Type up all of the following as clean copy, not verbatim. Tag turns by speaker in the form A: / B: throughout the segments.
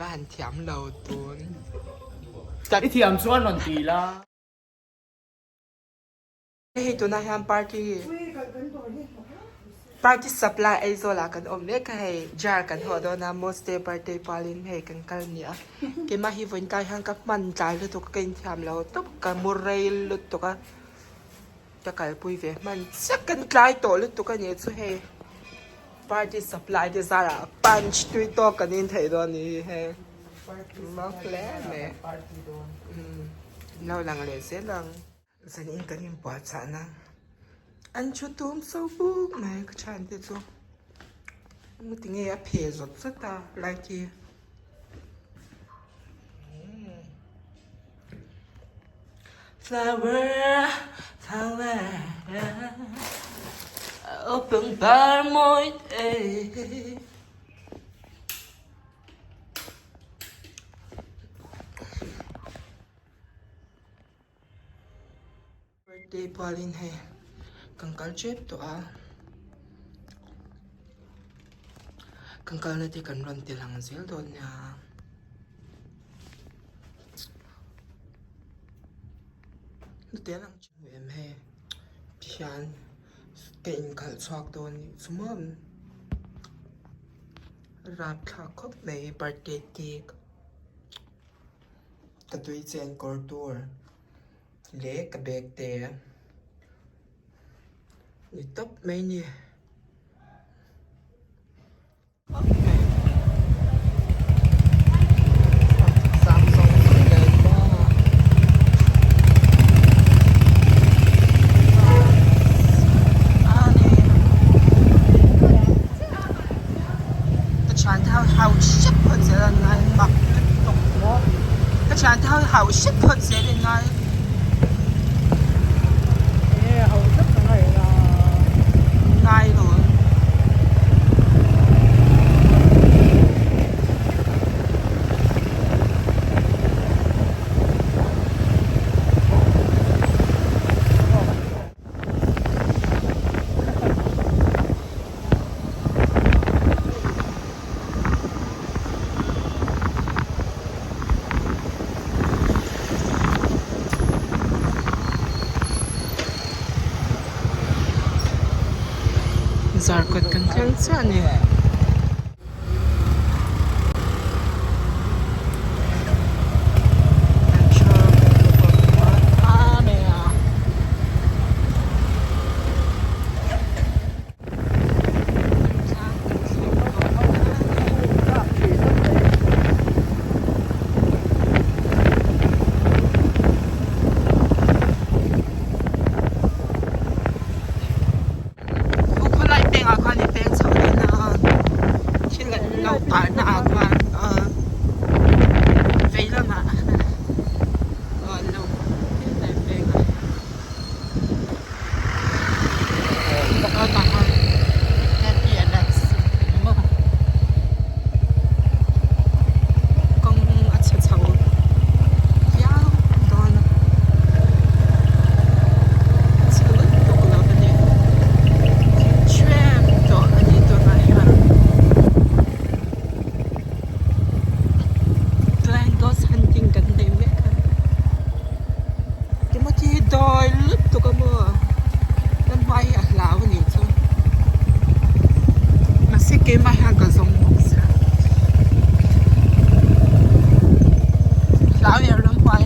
A: va han thiam lo tun.
B: I thiam chuan rawn ti la.
A: Hei tunah hian party party supply Aizawl ah kan awm mek a hei jar kan hawh dawn a Moste birthday pualin hei kan kal nia keimah hi vawiin tlai hian ka hman tlai lutuk a ka inthiam lo tawp ka mu rei lutuk a ka kalpui ve hman chiah kan tlai tawh lutuk a nih chu hei party supply te zarah punch tui tawk kan in theih dawn a ni hi hei mak hle mai lo lang leh zel ang. Zanin kan inpuahchahna an thu tum so buk mai ka thian te chu engati nge a phe zawt zawt a light hi flower flower open bar mawi te. Birthday pualin hei kan kal tep tawh a kan kalna te kan rawn ti lang zel dawn nia hnute lang chu hmu em hei tihian ka inkhalh chhuak dawn anih chu maw rapthlak khawp mai birthday cake. Ka tui chen kawr tur leh ka bag te ni tawp mai a ni. Ka thiante ho hau hrep phawt zel an ngai mak lutuk maw ka thiante ho hau hrep phawt zel an ngai. Ngai lo. Zarkawt kan thleng chiah a ni. Khawlai pengah khan i peng chho dawn a thil an lo parna ah khan ahh vei lamah aw an lo peng a. Kawng a chhe chho viau dawn a chhe lutuk lo a ni thim tawh a ni tunah hian tlai ghost hunting kan nei mek a. Timothy hi dawi lutuk a maw ramhuai hi a hlau a nih chu mahse keimah hian ka zawng bawk sia hlau em ramhuai.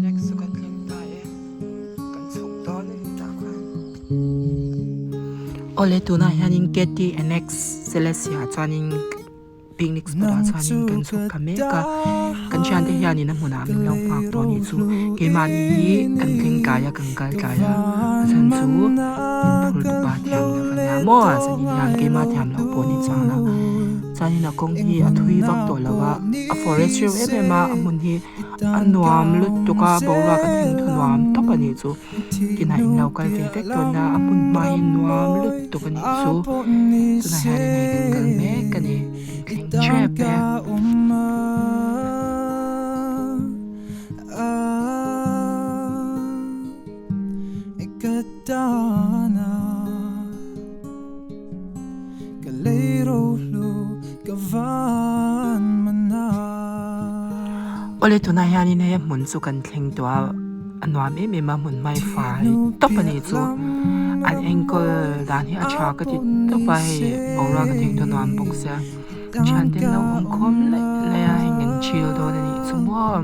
A: Next chu kan thleng ta e kan chhuk dawn a ni tah khan. Awle tunah hianin Katy Annex Celestia chuanin picnic spot ah chuanin kan chhuk ta mek a kan thiante hianin a hmunah min lo nghak tawh anih chu keimahni hi kan thleng tlai a kan kal tlai a a chhan chu min phur tupa thiam lo a nia maw zanin hian keimah thiam loh pawh a ni chuang lo chuanin a kawng hi a thui vak tawh lo a a forest reuh em em a a hmun hi a nuam lutuk a boruak a thing thu nuam tawp anih chu. Inah in lo kal ve vek dawn a, a hmun hma hi nuam lutuk a nih chu. Tunah hian in hei kan kal mek a ni, kan thleng tep e. Awle tunah hianin hei a hmun chu kan thleng tawh a, a nuam em em a hmun hmai fai tawp a nih chu. An enkawl dan hi a tha ka ti tawp a hei boruak a theng tawh nuam bawk sia thiante an lo awm khawm laih laih a hei an chill dawn a nih chu maw.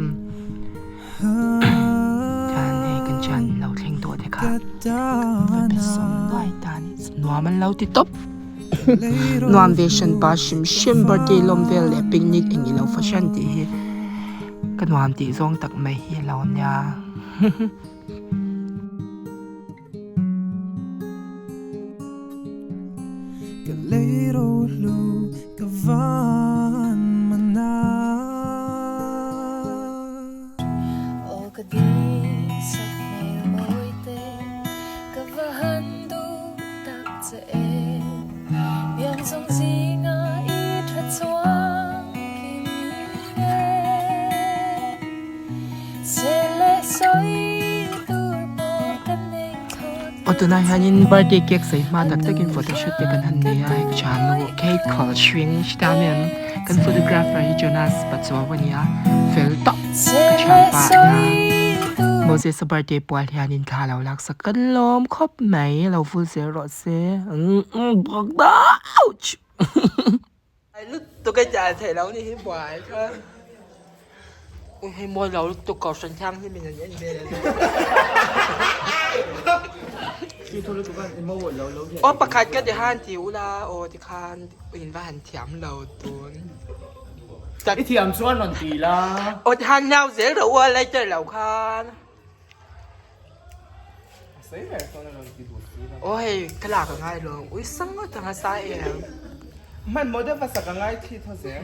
A: Chuan hei kan thian lo thleng tawh te kha va pe sawm nuai ta a nih chu nuam an lo ti tawp. Nuam ve hran pa hrim hrim birthday lawm vel leh picnic eng ilo fahran tih hi ka nuam tih zawng tak mai hi a lo nia. Aw tunah hianin birthday cake sei hma tak takin photoshoot te kan han nei a hei ka thiannu Kate Khawlhring hriat em kan photographer hi Jonas Pachuau a ni a fel tawp ka thianpa a nia Moses a birthday pual hianin thla a lo laksak kan lawm khawp mai lo vul zel rawh se ouch. Lutuk a chal theih loh ni hi buai kha ui hei mawi lo lutuk kohhran thianghlim in an en vel a aw pakhat ka ti han ti ula aw tikhan in va han thiam lo tun
B: I thiam chuan rawn ti la
A: aw tikhan hlau zel rawh u a lighter lo khan. Aw hei ka lak a ngai lo ui sang ngawt ang a sai em.
B: Hmanhmawh deuh va sak a ngai thi thaw zel.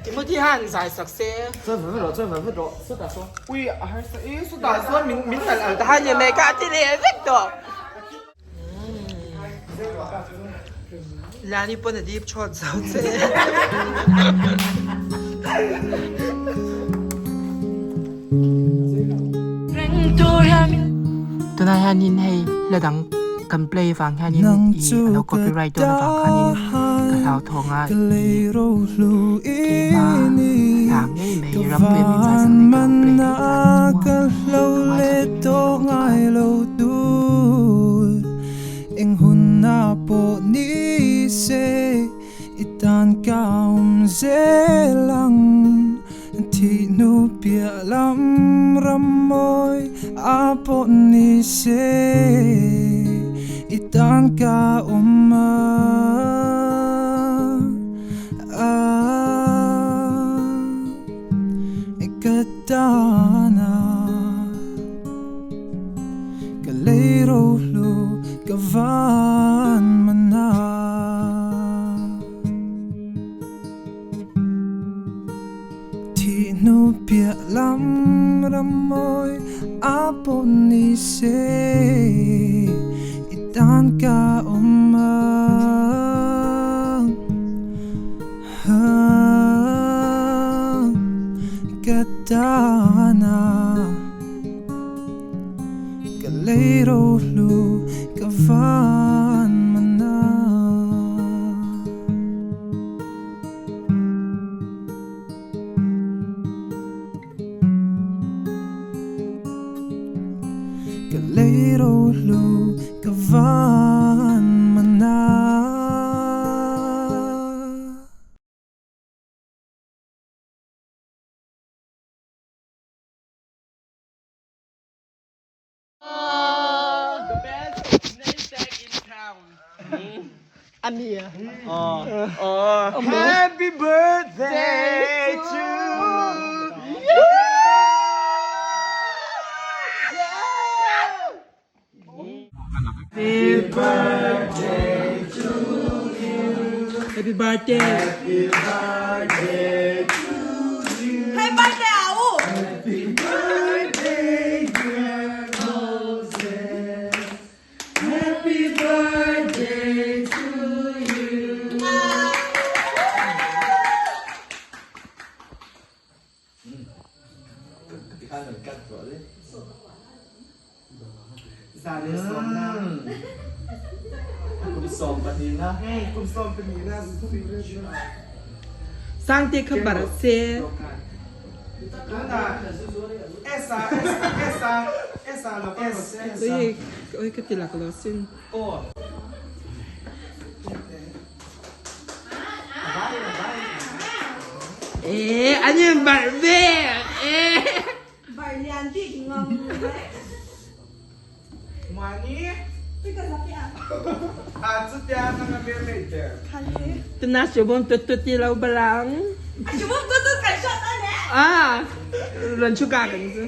A: Timothy han zai sak se.
B: Chuan va rawh chuan va rawh sawtah sawn. Ui a harsa i sawtah sawn min min kalh al.
A: Tahan ni mai ka ti leh vek tawh. Lani pawn a dip chawt zo che. Tunah hianin hei hla dang kan play vang hianin ih a lo copyright dawn avang khanin ka hlauthawng a ih keima hla ngei mai rampuia min zai sak nei ka lo play theih ta a ni chu maw ka ngaithla ve mai lo ti khan.
C: Eng hun a pawh ni se i tan ka awm zel ang Thih hnu piah lam ram mawi a pawh ni se i tan ka awm ang Ka tan a. Ka lei rohlu ka van man a. Thih hnu piah lam ram mawi a pawh ni se i tan ka awm ang. Ka tan a. Ka lei rohlu ka van man a. Ka lei rohlu ka van man a.
B: The best name in town.
A: Amia.
B: Oh. Happy birthday to you.
A: Happy birthday to you. Happy birthday.
B: Happy birthday to you.
D: Happy birthday au.
B: Happy birthday dear Moses. Happy birthday to you.
A: Sangte kha bar se. Ui ui ka ti lak lo sin. Ee an in barh ve ee.
D: Barh lian bik ngam mai.
A: Tuna shubham tut tut ti lo balang.
D: Shubham tut tut kan shot ane.
A: Ah, ran chu ka kan chu.